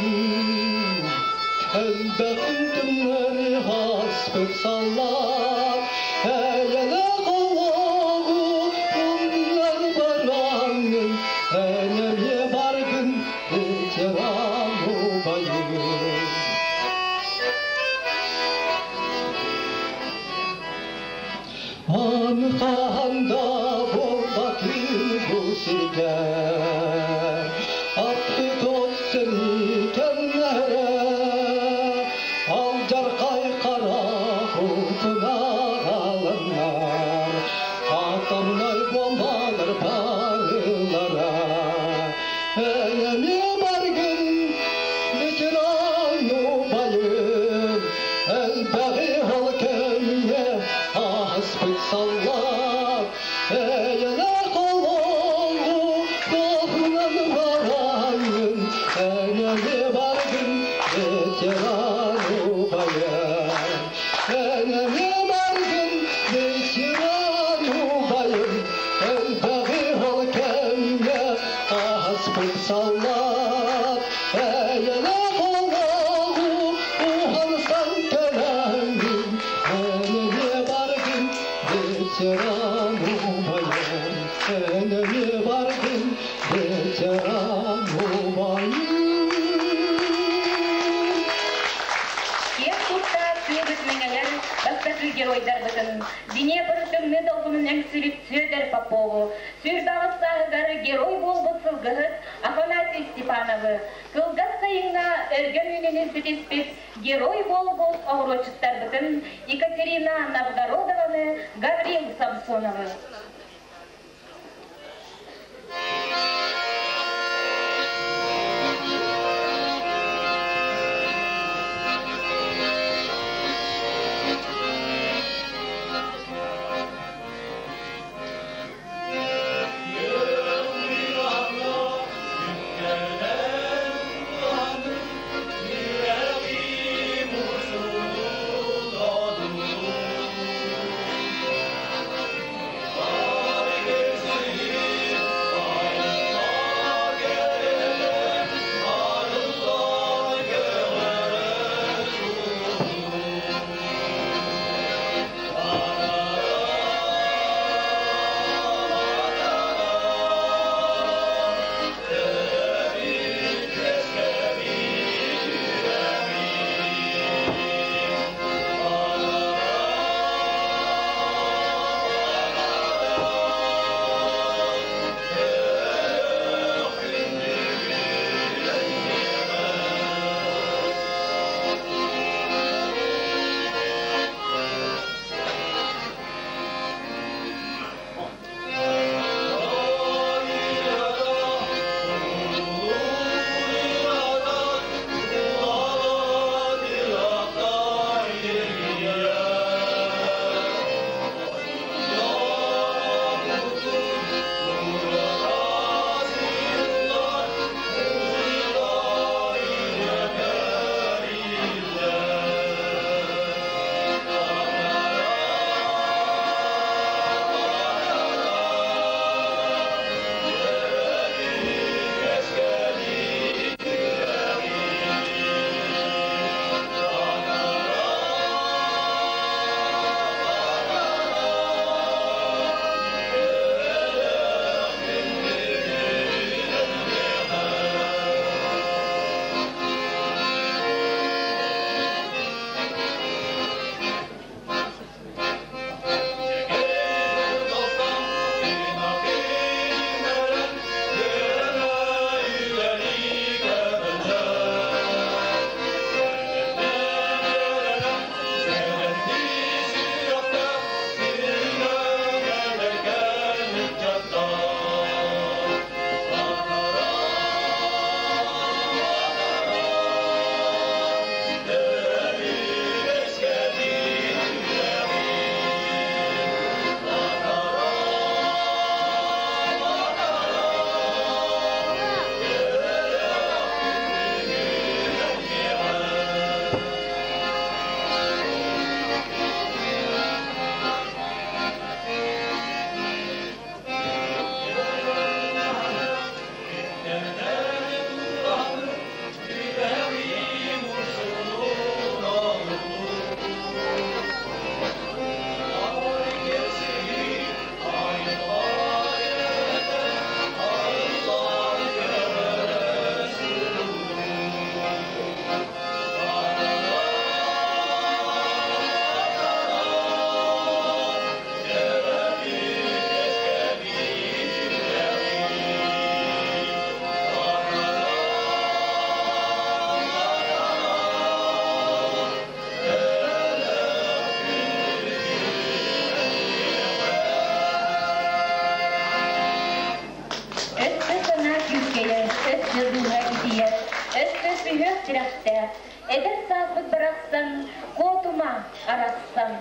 Элбэх күннэри ааспыт саллаат, Эйэлээх олоҕу умнан бараҥҥын, Эн эмиэ баргын ветеран убайым. Аны хаһан да буолбатын бу сиргэ, Аппыт от сэрии кэмнэрэ, Алдьархай хара кутунар алыннар, Атомнай бомбалар барылара. Эн эмиэ баргын ветеран убайым, Элбэҕи ол кэмҥэ ааспыт саллаат, Эйэлээх олоҕу туһунан бараҥҥын, Эн эмиэ баргын ветеран убайым. Эн эмиэ баргын ветеран убайым, Элбэҕи ол кэмҥэ ааспыт саллаат, Эйэлээх олоҕу уһансан кэлэҥҥин, Эн эмиэ баргын ветеран убайым, Эн эмиэ баргын ветеран убайым. Киэн тутта тыыбыт мэҥэлэр бастакы геройдарбытын Днепр тымныы долгунун эҥсүрүт Сүөдэр Попову, сүүрбэҕис сааһыгар герой буолбут сылгыһыт Афанасий Степановы, кылгас сайыҥҥа өлгөм үүнүүнү ситиспит герой буолбут оҕуруотчуттарбытын Екатерина Новгородованы, Гаврил Самсоновы. Сүһүөх тирэхтээх, эдэр сааспыт барахсан, куотума арахсан.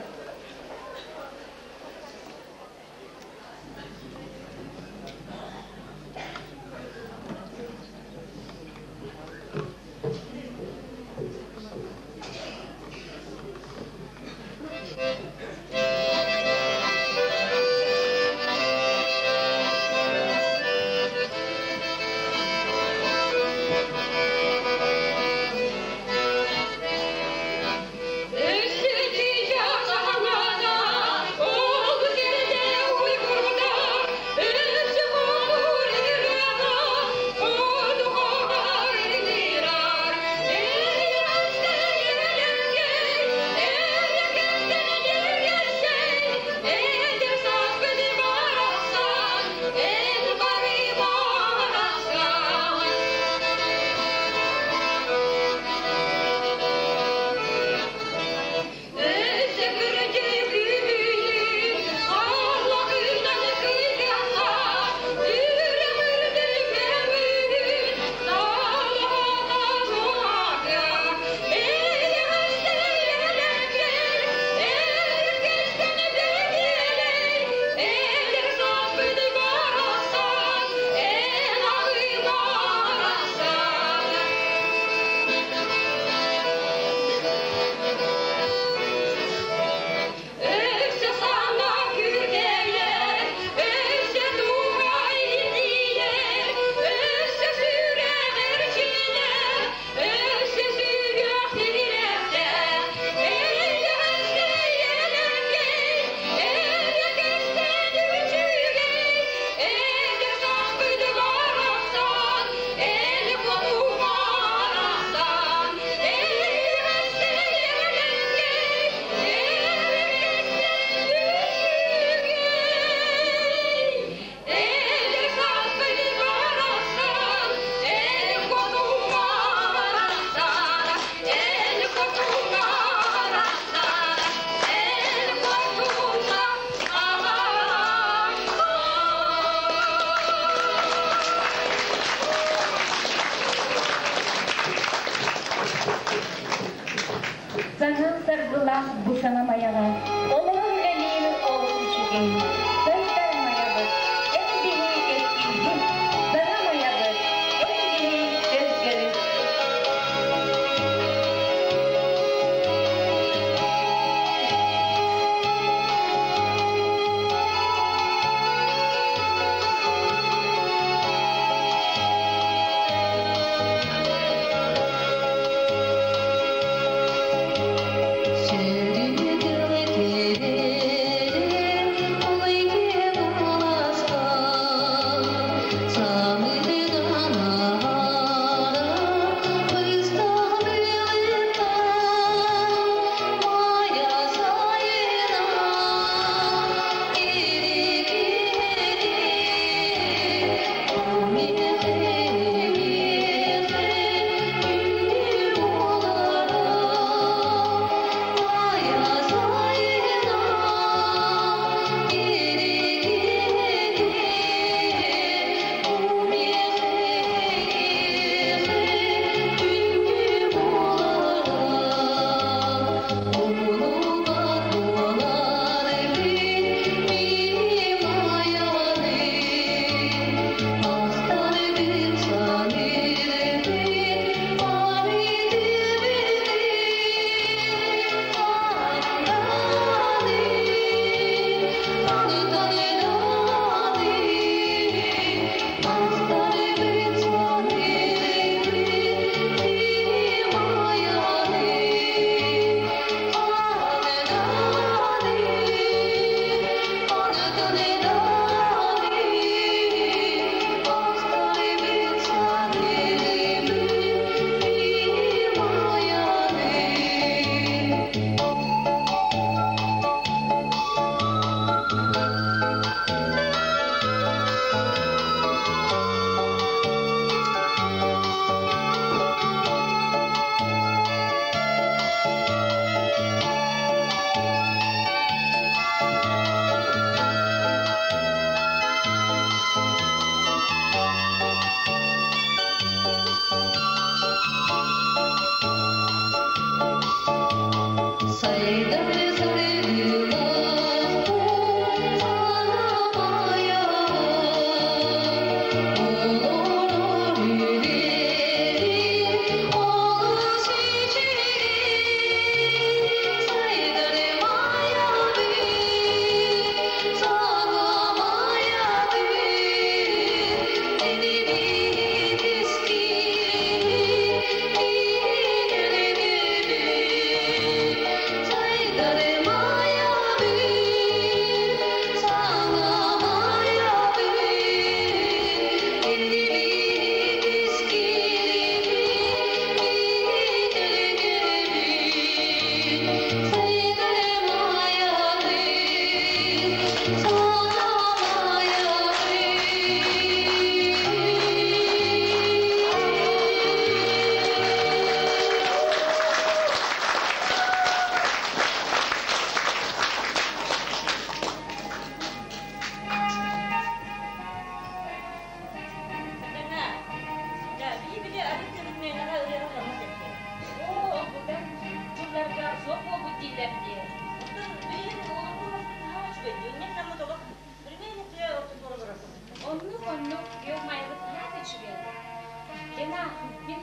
Саҥа саргылаах бу саҥа Майаҕа олоҕун үлэлиир олус үчүгэй. Сайдар Майабыт, эн биһи кэскилбит, саҥа Майабыт, эн биһи сэргэбит. Сөрү тылы кэрэ,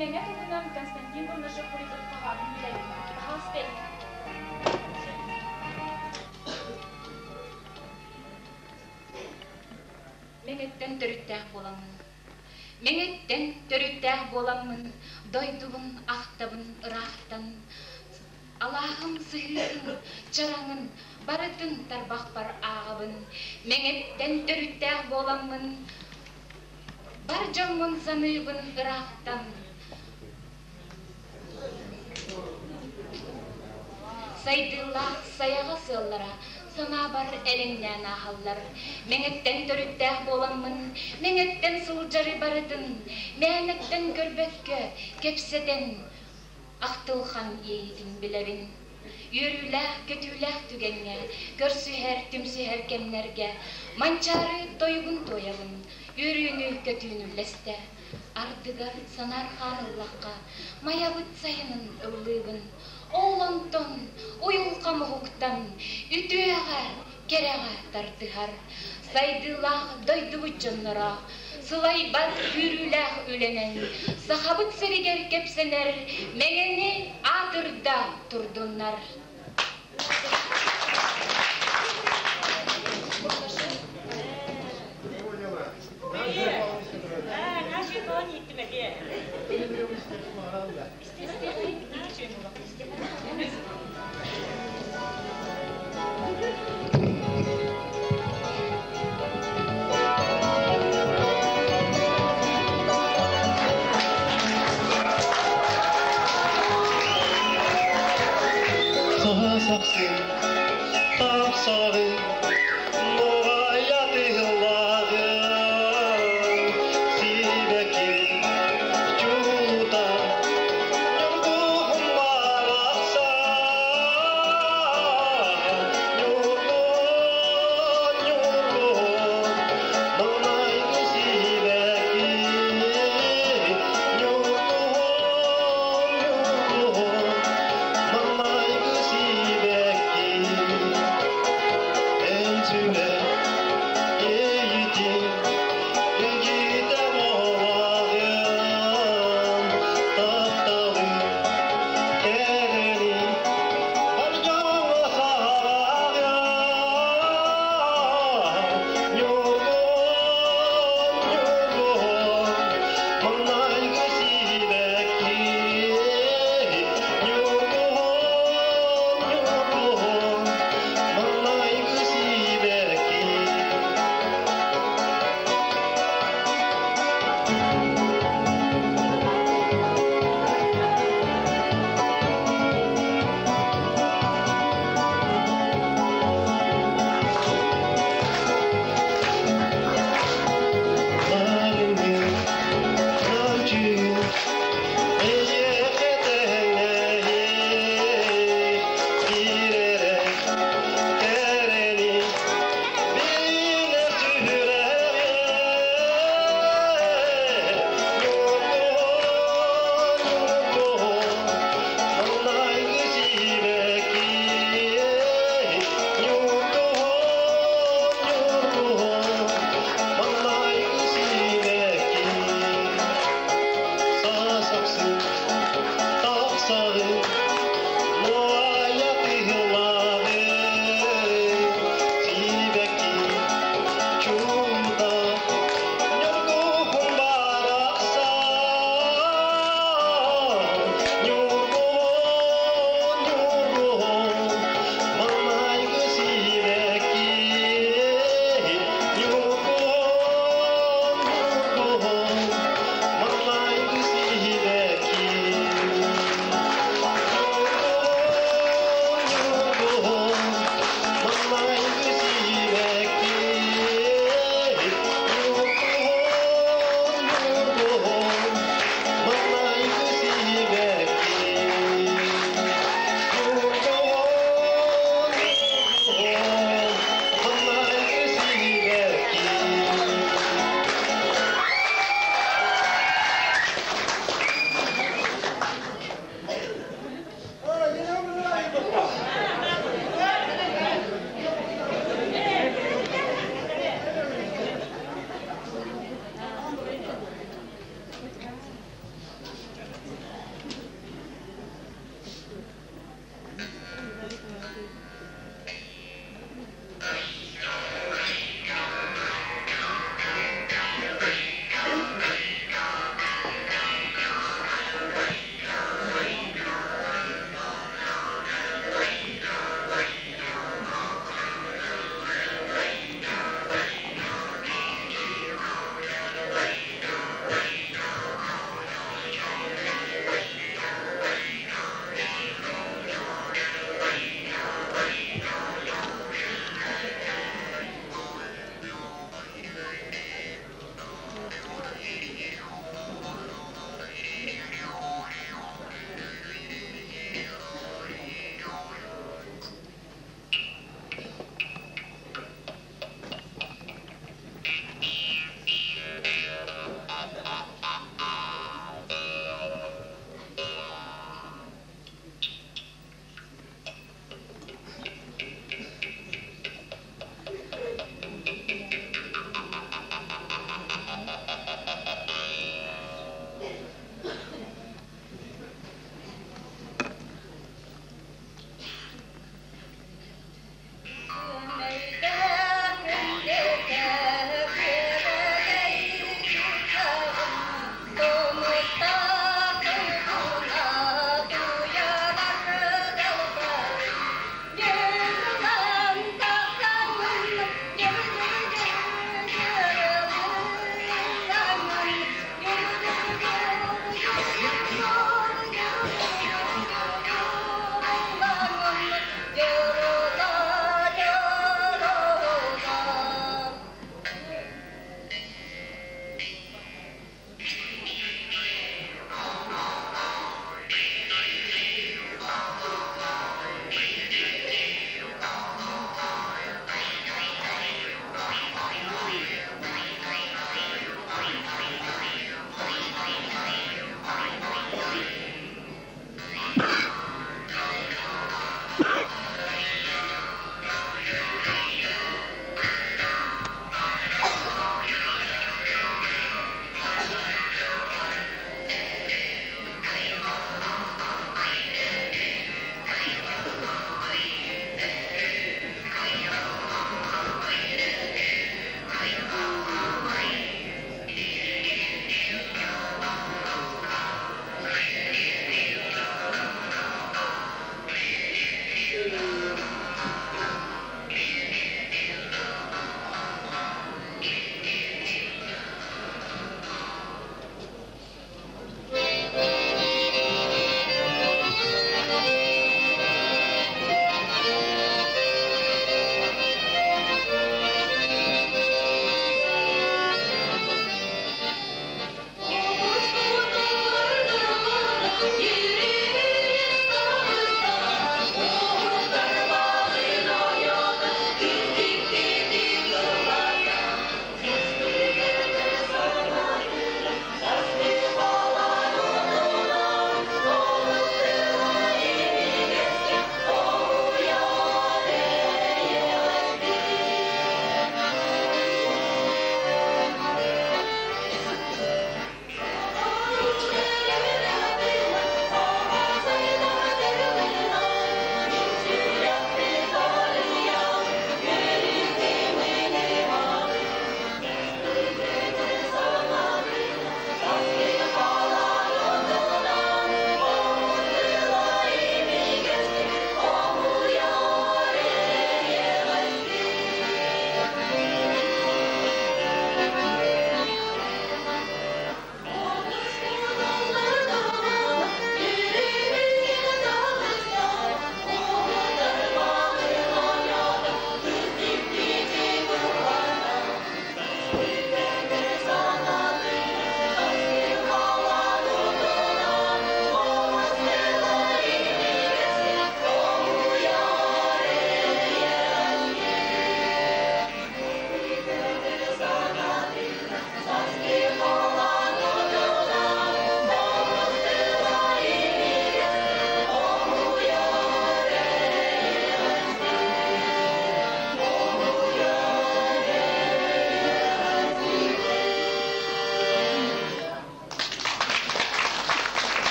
Мэҥэ туһунан Константин Бурнашев суруйбут хоһоонун билэбит. Пожалуйста, Мэҥэттэн төрүттээх буоламмын, Мэҥэттэн төрүттээх буоламмын, дойдубун ахтабын ыраахтан. Алааһым сыһыытын, чараҥын барытын тарбахпар ааҕабын. Мэҥэттэн төрүттээх буоламмын, бар дьоммун саныыбын ыраахтан. Сайдыылаах сайаҕас ыаллара санаабар элэҥнээн ааһаллар. Мэҥэттэн төрүттээх буоламмын, мэҥэттэн сылдьары барытын, мээнэттэн көрбөккө, кэпсэтэн, ахтылхан иэйиитин билэбин. Үөрүүлээх-көтүүлээх түгэҥҥэ, көрсүһэр, түмсүһэр кэмнэргэ Манчаары тойугун туойабын, үөрүүнү-көтүүнү үллэстэ. Ардыгар санаарҕаан ыллахха, Майабыт сайынын ыллыыбын. Ол онтон уйулҕам уһуктан, үтүөҕэ, кэрэҕэ тардыһар. Сайдыылаах дойдубут дьонноро сылайбат күүрүүлээх үлэнэн Сахабыт сиригэр кэпсэнэр Мэҥэни аатырда турдуннар. Саха сахсын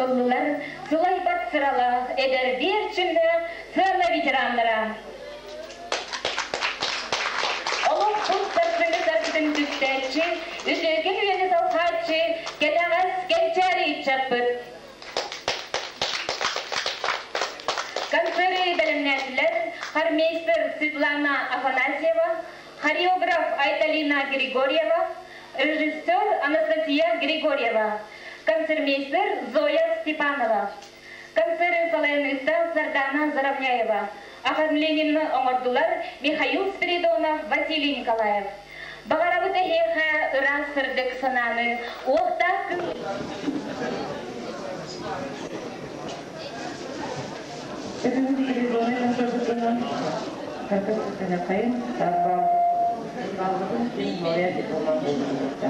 Ыллылар сылайбат сыралаах эдэрдии эрчимнээх сыана ветераннара. Олохпут сарсыҥҥы саргытын түстээччи, үтүөкэн үйэни салҕааччы, кэнэҕэс кэнчээри ыччаппыт. Концеры бэлэмнээтилэр хормейстер Светлана Афанасьева, хореограф Айталина Григорьева, режиссер Анастасия Григорьева, концертмейстер Зоя Степанова. Концеры салайыныыта Сардана Заровняева. Оформлениены оҥордулар Михаил Спиридонов, Василий Николаев. Баҕарабыт эһиэхэ ыраас сырдык санааны, уохтаах күн Бүгүн телефонун насосутунан Хатас Сынакайын Тарбааллыбын Зоя дипломат буолбута.